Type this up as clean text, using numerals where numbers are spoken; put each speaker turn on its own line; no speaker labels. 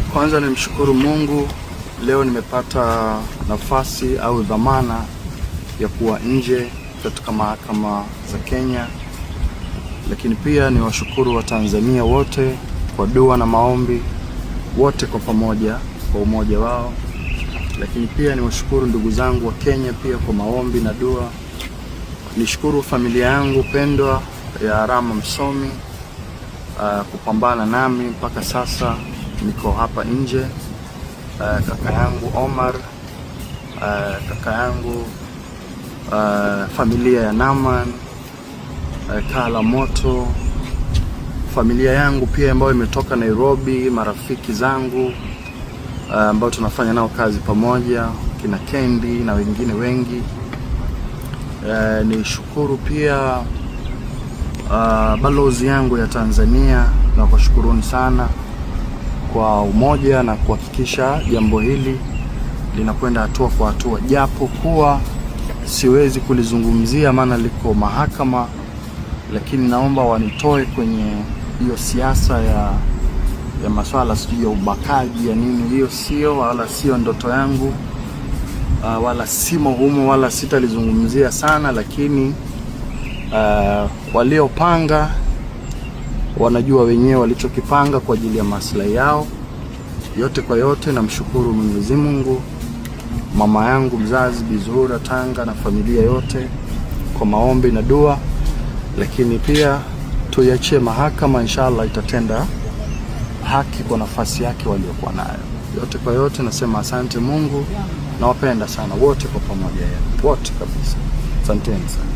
Kwanza nimshukuru Mungu, leo nimepata nafasi au dhamana ya kuwa nje katika mahakama za Kenya, lakini pia niwashukuru Watanzania wote kwa dua na maombi, wote kwa pamoja, kwa umoja wao, lakini pia niwashukuru ndugu zangu wa Kenya pia kwa maombi na dua. Nishukuru familia yangu pendwa ya Rama Msomi kupambana nami mpaka sasa niko hapa nje. Kaka yangu Omar, kaka yangu, familia ya Naman, Kala Moto, familia yangu pia ambayo imetoka Nairobi, marafiki zangu ambao tunafanya nao kazi pamoja, kina Kendi na wengine wengi. Nishukuru pia balozi yangu ya Tanzania na kuwashukuruni sana kwa umoja na kuhakikisha jambo hili linakwenda hatua kwa hatua, japo kuwa siwezi kulizungumzia maana liko mahakama, lakini naomba wanitoe kwenye hiyo siasa ya maswala sijui ya ubakaji ya nini. Hiyo sio wala sio ndoto yangu, wala simo humo wala sitalizungumzia sana, lakini waliopanga wanajua wenyewe walichokipanga kwa ajili ya maslahi yao. Yote kwa yote, namshukuru Mwenyezi Mungu, mama yangu mzazi Bi Zuhura Tanga na familia yote kwa maombi na dua, lakini pia tuiachie mahakama, inshallah itatenda haki kwa nafasi yake waliokuwa nayo. Yote kwa yote, nasema asante Mungu, nawapenda sana wote kwa pamoja, wote kabisa, asanteni sana.